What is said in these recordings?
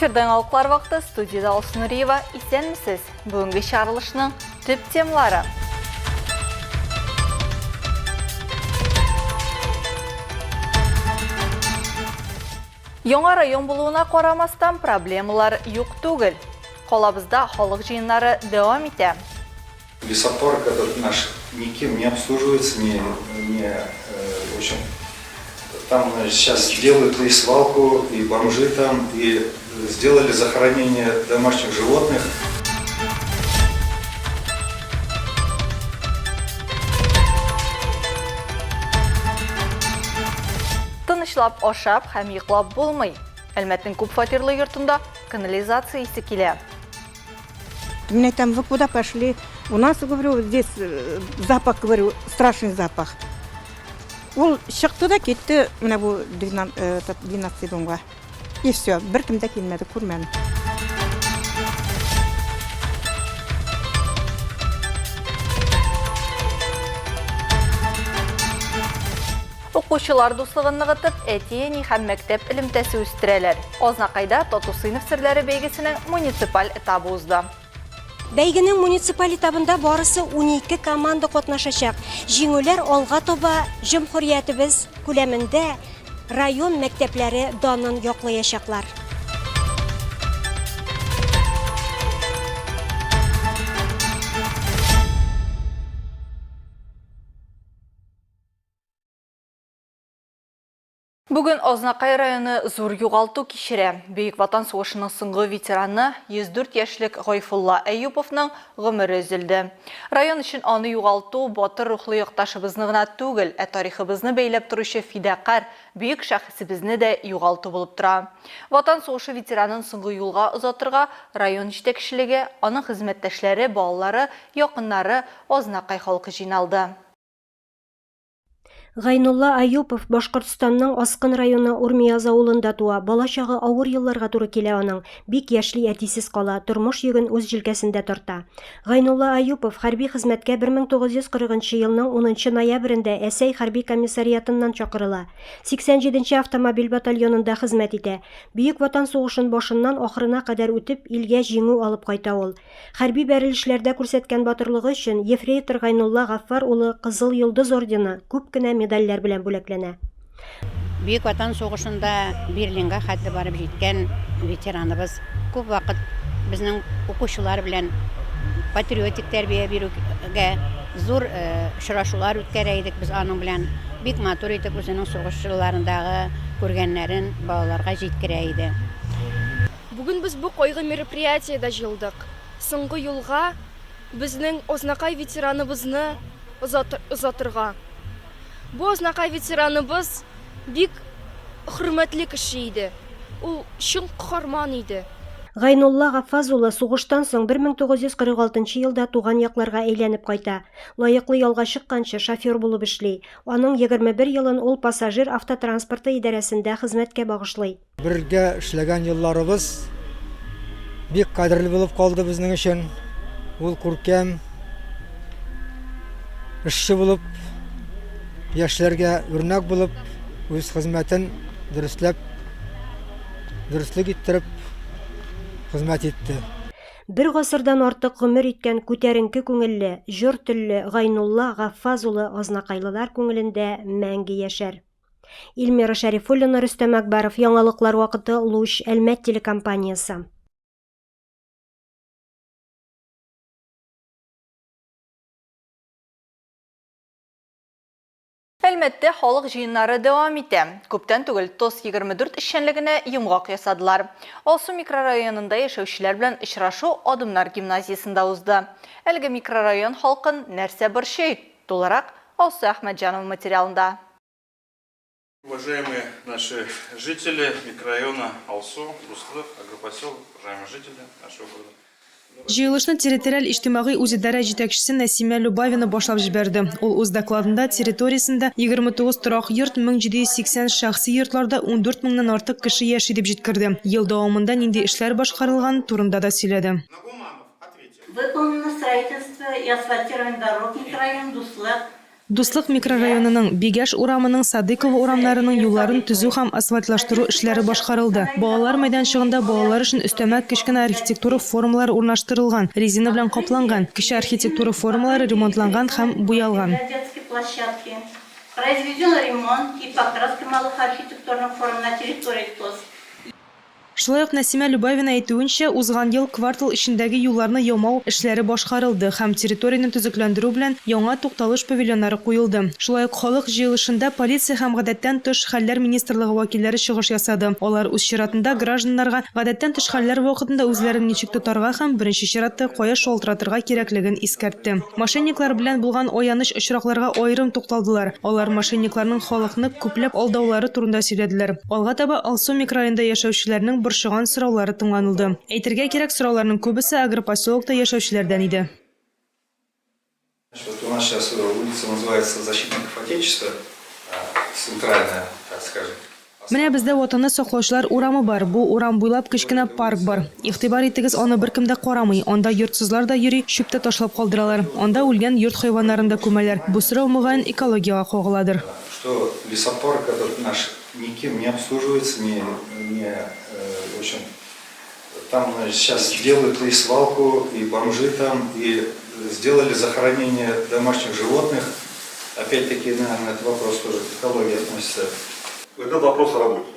Эфирда яңалыклар вакыты, студиядә Алсу Нуриева. Исәнмесез! Бүгенге чыгарылышның төп темалары. Яңа район булуына карамастан, проблемалар юк түгел. Калабызда халык җыеннары дәвам итә. Лесопарк этот наш никем не обслуживается, не, не, э, в общем, там сейчас делают и свалку, и бомжи там, и сделали захоронение домашних животных. Тынычлап ашап һәм йоклап булмый. Әлмәтнең күп фатирлы йортында канализация исе килә. Мин әйтәм, вы куда пошли? У нас, говорю, здесь э, запах, говорю, страшный запах. Ул чыкты да китте менә бу 12 э, домга. И все, беркем дә килмәде, күрмәдем. Укучылар дуслыгын ныгытып, әти-әни һәм мәктәп элемтәсе үстерәләр. Азнакайда Тату сыйныф серләре бәйгесенең муниципаль этабы узды. Бәйгенең муниципаль этабында барысы 12 команда катнашачак. Җиңүләр алга таба җөмһүриятебез күләмендә район мәктәпләре данын яклаячаклар. Бүген Азнакай районы зур югалту кичерә. Бөек Ватан сугышының соңгы ветераны, 104 яшьлек Гайфулла Әюповның гомере өзелде. Район өчен аны югалту батыр рухлы якташыбызны гына түгел, ә тарихыбызны бәйләп торучы фидакарь, бөек шәхесебезне дә югалту булып тора. Ватан сугышы ветеранын соңгы юлга озатырга район җитәкчелеге, аның хезмәттәшләре, балалары, якыннары, Азнакай халкы җыйналды. Гайнулла Аюпов Башкортстанның Аскын районы Урмияз авылында туа. Балачагы авыр елларга туры килә аның. Бик яшьли әтисез кала, тормыш йөген үз җилкәсендә тарта. Гайнулла Аюпов хәрби хезмәткә 1940 нчы елның унынчы ноябрендә Әсәй хәрби комиссариатыннан чакырыла. 87 нче автомобиль батальонында хезмәт итә. Бөек Ватан сугышын башыннан ахырына кадәр үтеп, илгә җиңү алып кайта ул. Хәрби бәрелешләрдә күрсәткән батырлыгы өчен ефрейтор Гайнулла Гаффар улы Кызыл Йолдыз ордены, күп кенә медальләр белән бүләкләнә. Бөек Ватан сугышында Берлинга хәтле барып җиткән ветераныбыз күп вакыт безнең укучылар белән патриотик тәрбия бирүгә зур очрашулар үткәрә идек без аның белән. Бик матур итеп үзенең сугыш елларындагы күргәннәрен балаларга җиткерә иде. Бүген без бу кайгы мероприятиедә җыелдык. Соңгы юлга безнең Азнакай ветераныбызны озатырга. Бу Азнакай ветераныбыз бик хөрмәтле кеше иде. Ул чын каһарман иде. Гайнулла Гаффаз улы сугыштан соң 1946 нчы елда туган якларга әйләнеп кайта. Лаеклы ялга чыкканчы шофер булып эшли. Аның 21 елын ул пассажир автотранспорты идарәсендә хезмәткә багышлый. Бергә эшләгән елларыбыз бик кадерле булып калды безнең өчен. Ул күркәм эшче булып, яшьләргә үрнәк булып, үз хезмәтен дөресләп, дөреслек иттереп хезмәт итте. Бер гасырдан артык гомер иткән күтәренке күңелле, җор телле Гайнулла Гаффаз улы азнакайлылар күңелендә мәңге яшәр. Илмира Шәрифуллина, Рөстәм Әкбәров, Яңалыклар вакыты, Луч, Әлмәт телекомпаниясе. Әлмәттә халык җыеннары дәвам итә. Күптән түгел ТОС 24 эшчәнлегенә йомгак ясадылар. Алсу микрорайонында яшәүчеләр белән очрашу Адымнар гимназиясендә узды. Әлеге микрорайон халкын нәрсә борчый? Тулырак Алсу Әхмәтҗанова материалында. Уважаемые наши жители микрорайона Алсу, Дуслык, агропоселок, уважаемые жители нашего города. Җыелышны территориаль иҗтимагый үзидарә җитәкчесе Нәсимә Любавина башлап җибәрде. Ул үз докладында территориясендә 29 торак йорт, 1780 шәхси йортларда 14 меңнән артык кеше яши дип җиткерде. Ел дәвамында нинди эшләр башкарылган турында да сөйләде. Выполнено строительство и асфальтирование дорог микрорайон Дуслык. Дуслык микрорайонының, Бигәш урамының, Садыйкова урамнарының юлларын төзү һәм асфальтлаштыру эшләре башкарылды. Балалар мәйданчыгында балалар өчен өстәмә кечкенә архитектура формалары урнаштырылган, резина белән капланган, кече архитектура формалары ремонтланган һәм буялган. Шулай ук Нәсимә Любавина әйтүенчә, узган ел квартал эчендәге юлларны ямау эшләре башкарылды һәм территорияне төзекләндерү белән яңа тукталыш павильоннары куелды. Шулай ук халык җыелышында полиция һәм гадәттән тыш хәлләр министрлыгы вәкилләре чыгыш ясады. Алар үз чиратында гражданнарга гадәттән тыш хәлләр вакытында үзләрен ничек тотарга һәм беренче чиратта кая шалтыратырга кирәклеген искәртте. Мошенниклар белән булган аяныч очракларга аерым тукталдылар. Алар мошенникларның халыкны күпләп алдаулары турында сөйләделәр. Алга таба Алсу микрорайонында яшәүчеләрнең борчыган сораулары тыңланылды. Әйтергә кирәк, сорауларның күбесе агропоселокта яшәүчеләрдән иде. Вот у нас сейчас улица называется Защитников Отечества, центральная, так скажем. Менә бездә Ватанны саклаучылар урамы бар. Бу урам буйлап кечкенә парк бар. Игътибар итегез, аны беркем дә карамый. Анда йортсызлар да йөри, чүп тә ташлап калдыралар. Анда үлгән йорт хайваннарын да күмәләр. Бу сорау, мөгаен, экологиягә кагыладыр. Что лесопарк этот наш никем не обслуживается, не, не, в общем, там сейчас делают и свалку, и бомжи там, и сделали захоронение домашних животных. Опять-таки, наверное, этот вопрос тоже к экологии относится. Этот вопрос работает.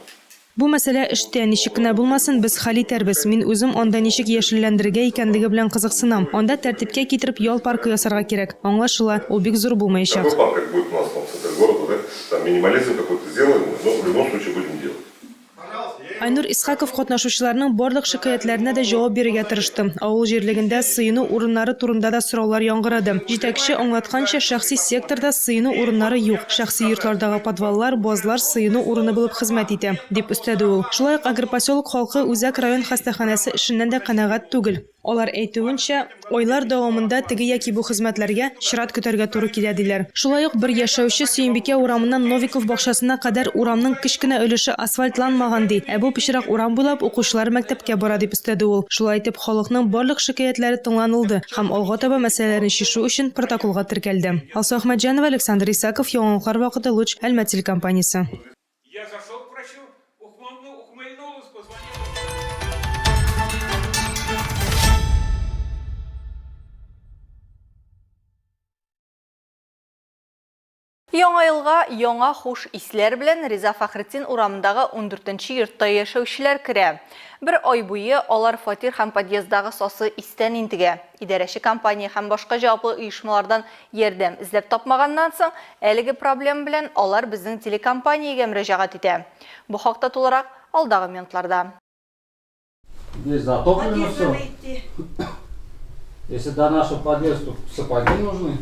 Бу мәсьәлә эштә, ничек кенә булмасын, без хәл итәрбез. Мин үзем анда ничек яшелләндерергә икәнлеге белән кызыксынам. Анда тәртипкә китереп ял паркы ясарга кирәк. Аңлашыла, ул бик зур булмаячак. Какой парк, как будет у нас там в центре города, да? Там минимализм какой-то сделаем, но в любом случае будем делать. Айнур Исхаков катнашучыларның барлык шикаятьләренә дә җавап бирергә тырышты. Авыл җирлегендә сыену урыннары турында да сораулар яңгырады. Җитәкче аңлатканча, шәхси секторда сыену урыннары юк. Шәхси йортлардагы подваллар, базлар сыену урыны булып хезмәт итә, дип өстәде ул. Шулай ук агропоселок халкы үзәк район хастаханәсе эшеннән дә канәгать түгел. Алар әйтүенчә, айлар дәвамында теге яки бу хезмәтләргә чират көтәргә туры килә, диләр. Шулай ук бер яшәүче Сөембикә урамыннан Новиков бакчасына кадәр урамның кечкенә өлеше асфальтланмаган, ди. Ә бу пычрак урам буйлап укучылар мәктәпкә бара, дип өстәде ул. Шулай итеп, халыкның барлык шикаятьләре тыңланылды һәм алга таба мәсьәләләрне чишү өчен протоколга теркәлде. Алсу Әхмәтҗанова, Александр Исаков, Яңалыклар вакыты, Луч, Әлмәт телекомпаниясе. Я зашел к врачу, ухмыльнулась, позвонила. Яңа елга яңа хуш исләр белән Риза Фәхретдин урамындагы ундүртенче йортта яшәүчеләр керә. Бер ай буе алар фатир һәм подъезддагы сасы истән интегә. Идарәче компания һәм башка җаваплы оешмалардан Ярдәм эзләп тапмаганнан соң, әлеге проблема белән алар безнең телекомпаниягә мөрәҗәгать итә. Бу хакта тулырак алдагы минутларда. Здесь затоплено все. Если до нашего подъезда, то сапоги нужны.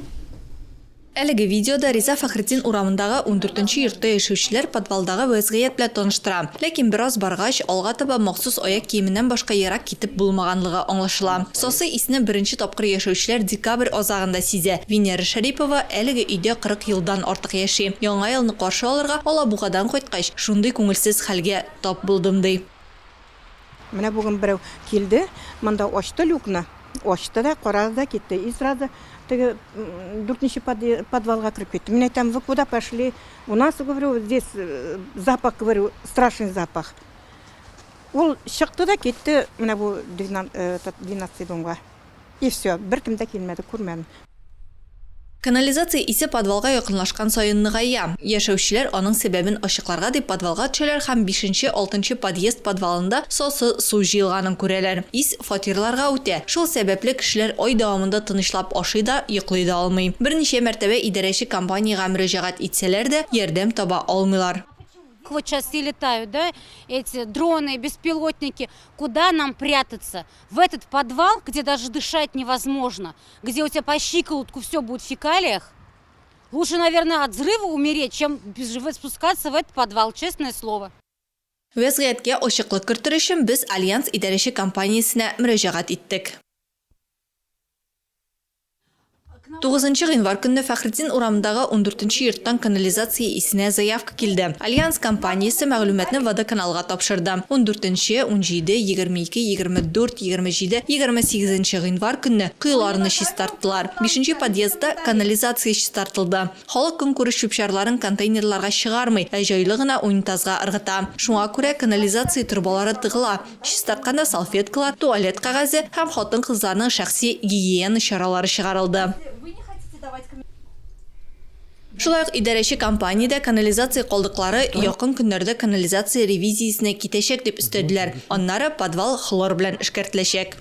Әлеге видеода Риза Фәхретдин урамындагы ундүртенче йортта яшәүчеләр подвалдагы вәзгыять белән таныштыра. Ләкин бераз баргач, алга таба махсус аяк киеменнән башка ерак китеп булмаганлыгы аңлашыла. Сасы исне беренче тапкыр яшәүчеләр декабрь азагында сизә. Венера Шәрипова әлеге өйдә 40 елдан артык яши. Яңа елны каршы алырга Алабугадан кайткач, шундый күңелсез хәлгә тап булдым, ди. Менә бүген берәү килде, монда ачты люкны, ачты да, карады да китте. И сразу теге дүртенче подвалга кереп китте. Мин әйтәм, вы куда пошли? У нас, говорю, здесь запах, говорю, страшный запах. Ул чыкты да китте менә бу двенадцатый домга. И все, беркем дә килмәде, күрмәдем. Канализация исе подвалга якынлашкан саен ныгая. Яшәүчеләр аның сәбәбен ачыкларга дип подвалга төшәләр һәм бишенче, алтынчы подъезд подвалында сасы су җыелганын күрәләр. Ис фатирларга үтә. Шул сәбәпле кешеләр ай дәвамында тынычлап ашый да, йоклый да алмый. Берничә мәртәбә идарәче компаниягә мөрәҗәгать итсәләр дә, ярдәм таба алмыйлар. Вот сейчас все летают, да, эти дроны, беспилотники. Куда нам прятаться? В этот подвал, где даже дышать невозможно, где у тебя по щиколотку все будет в фекалиях? Лучше, наверное, от взрыва умереть, чем спускаться в этот подвал, честное слово. Вәзгыятькә ачыклык кертер өчен без Альянс идарәче компаниясенә мөрәҗәгать иттек. Тугызынчы гыйнвар көнне Фәхретдин урамындагы ундүртенче йорттан канализация исенә заявка килде. Альянс компаниясе мәгълүматны Водоканалга тапшырды. Ундүртенче, 17, 22, 24, 27, 28 гыйнвар көнне коеларны чистарттылар. Бишенче подъездда канализация чистартылды. Халык көнкүреш чүп-чарларын контейнерларга чыгармый, ә җайлы гына унитазга ыргыта. Шуңа күрә канализация торбалары тыгыла. Чистартканда салфеткалар, туалет кәгазе һәм хатын-кызларның шәхси гигиена чаралары чыгарылды. Шулай ук идарәче компаниядә канализация калдыклары якын көннәрдә канализация ревизиясенә китәчәк дип өстәделәр. Аннары подвал хлор белән эшкәртеләчәк.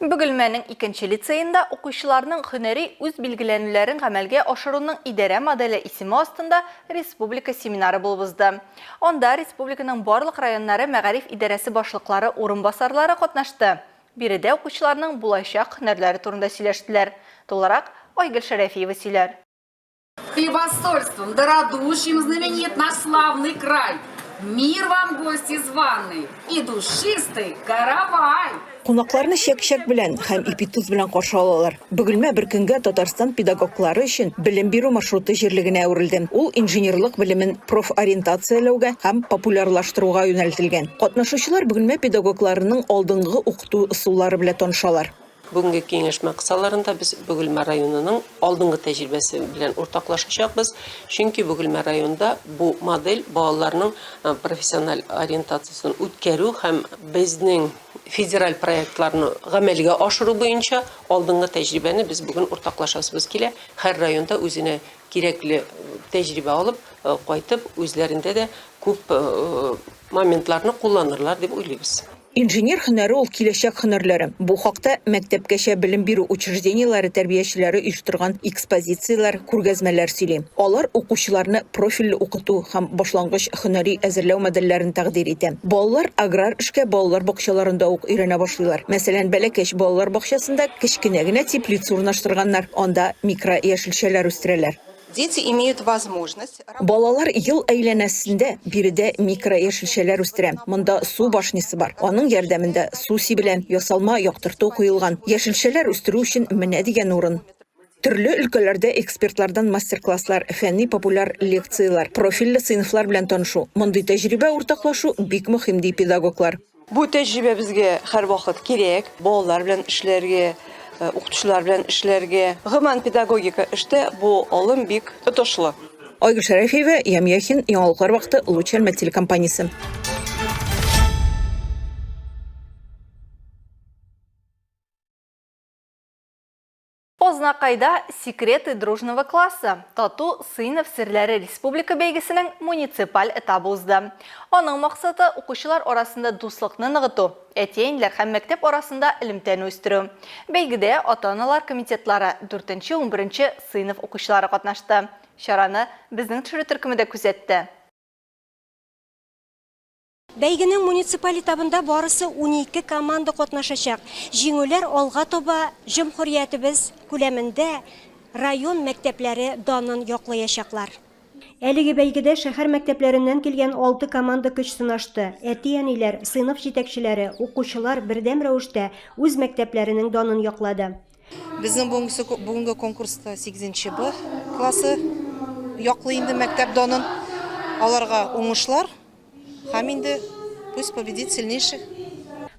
Бөгелмәнең икенче лицеенда укучыларның һөнәри үзбилгеләнүләрен гамәлгә ашыруның идарә моделе исеме астында республика семинары булып узды. Анда республиканың барлык районнары мәгариф идарәсе башлыклары урынбасарлары катнашты. Биредә укучыларның булачак һөнәрләре турында сөйләштеләр. Тулырак Айгөл Шәрәфиева сөйләр. Хлебосольством да радушием знаменит наш славный край. Мир вам, гости званые, и душистый каравай! Кунакларны чәк-чәк белән һәм ипи-тоз белән каршы алалар. Бөгелмә бер көнгә Татарстан педагоглары өчен белем бирү маршруты җирлегенә әверелде. Ул инженерлык белемен профориентацияләүгә һәм популярлаштыруга юнәлтелгән. Катнашучылар Бөгелмә педагогларының алдынгы укыту ысуллары белән танышалар. Бүгенге киңәшмә кысаларында без Бөгелмә районының алдынгы тәҗрибәсе белән уртаклашачакбыз, чөнки Бөгелмә районында бу модель балаларның профессиональ ориентациясен үткәрү һәм безнең федераль проектларны гамәлгә ашыру буенча алдынгы тәҗрибәне без бүген уртаклашасыбыз килә. Һәр районда үзенә кирәкле тәҗрибә алып кайтып, үзләрендә дә күп моментларны кулланырлар дип уйлыйбыз. Инженер һөнәре ул киләчәк һөнәрләре. Бу хакта мәктәпкәчә белем бирү учреждениеләре тәрбиячеләре оештырган экспозицияләр, күргәзмәләр сөйли. Алар укучыларны профильле укыту һәм башлангыч һөнәри әзерләү модельләрен тәкъдир итә. Балалар аграр эшкә балалар бакчаларында ук өйрәнә башлыйлар. Мәсәлән, Бәләкәч балалар бакчасында кечкенә генә теплица урнаштырганнар, анда микрояшелчәләр үстерәләр. Дети имеют возможность. Балалар ел әйләнәсендә биредә микрояшелчәләр үстерә. Монда су башнясы бар. Аның ярдәмендә су сибелә, ясалма яктырту куелган. Яшелчәләр үстерү өчен менә дигән урын. Төрле өлкәләрдә экспертлардан мастер-класслар, фәнни-популяр лекцияләр, профильле сыйныфлар белән танышу, мондый тәҗрибә уртаклашу бик мөһим, ди педагоглар. Бу тәҗрибә безгә һәрвакыт кирәк, балалар белән эшләргә, укытучылар белән эшләргә. Гомумән, педагогика эштә бу алым бик отышлы. Айгөл Шәрәфиева, Ям Яхин, Яңалыклар вакыты, Луч Әлмәт телекомпаниясе. Азнакайда Секреты дружного класса, тату сыйныф серләре республика бәйгесенең муниципаль этабы узды. Аның максаты, укучылар арасында дуслыкны ныгыту, әти-әниләр һәм мәктәп арасында элемтәне үстерү. Бәйгедә ата-аналар комитетлары, дүртенче-унберенче сыйныф укучылары катнашты. Чараны безнең төшерү төркеме дә күзәтте. Бәйгенең муниципаль этабында барысы 12 команда катнашачак. Җиңүләр алга таба җөмһүриятебез күләмендә район мәктәпләре данын яклаячаклар. Әлеге бәйгедә шәһәр мәктәпләреннән килгән алты команда көч сынашты. Әти-әниләр, сыйныф җитәкчеләре, укучылар бердәм рәвештә үз мәктәпләренең данын яклады. Безнең бүгенге бүгенге конкурста 8 Б классы яклый инде мәктәп данын. Аларга уңышлар! Һәм инде пусть победит сильнейший.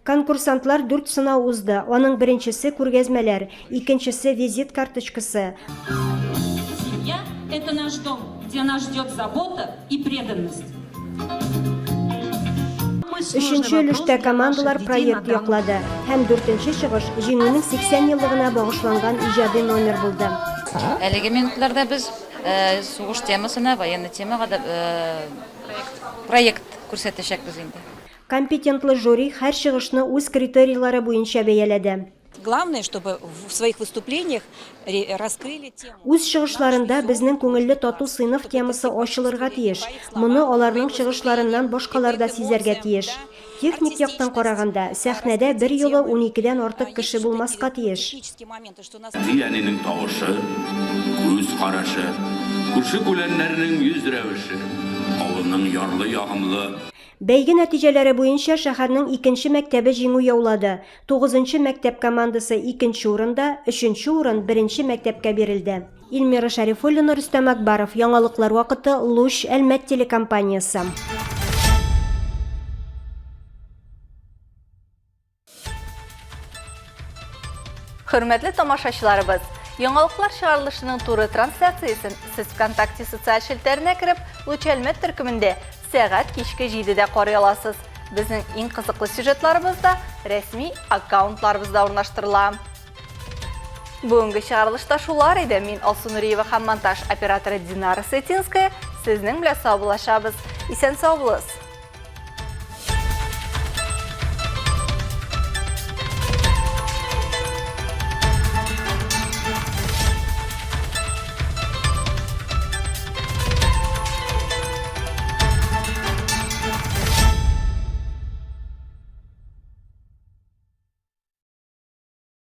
Конкурсантлар дүрт сынау узды. Аның беренчесе, күргәзмәләр, икенчесе, визит карточкасы. Семья, это наш дом, где нас ждет забота и преданность. Өченче өлештә командалар проект яклады. Һәм дүртенче чыгыш Җиңүнең 80 еллыгына багышланган иҗади номер булды. Әлеге минутларда без сугыш темасына, военный темага да Проект күрсәтәчәкбез инде. Компетентлы жюри һәр чыгышны үз критерийлары буенча бәяләде. Главное, чтобы в своих выступлениях раскрыли тему. Үз чыгышларында безнең күңелле тату сыйныф темасы ачылырга тиеш. Моны аларның чыгышларыннан башкалар да сизәргә тиеш. Техник яктан караганда, сәхнәдә берьюлы уникедән артык кеше булмаска тиеш. Әти-әнинең тавышы, күз. күз карашы, күрше-күләннәрнең йөз рәвеше, авылның ярлы-ягымлы. Бәйге нәтиҗәләре буенча шәһәрнең икенче мәктәбе җиңү яулады. Тугызынчы мәктәп командасы икенче урында, өченче урын беренче мәктәпкә бирелде. Эльмира Шәрифуллина, Рөстәм Акбаров, Яңалыклар вакыты, Луч, Әлмәт телекомпаниясе. Хөрмәтле тамашачыларыбыз, яңалыклар чыгарылышының туры трансляциясен сез ВКонтакте социаль челтәренә кереп, Луч Әлмәт төркемендә сәгать кичке 7-дә карый аласыз. Безнең иң кызыклы сюжетларыбыз да рәсми аккаунтларыбызда урнаштырыла. Бүгенге чыгарылышта шулар иде. Мин Алсу Нуриева һәм монтаж операторы Динара Сытинская сезнең белән саубуллашабыз. Исән сау булыгыз.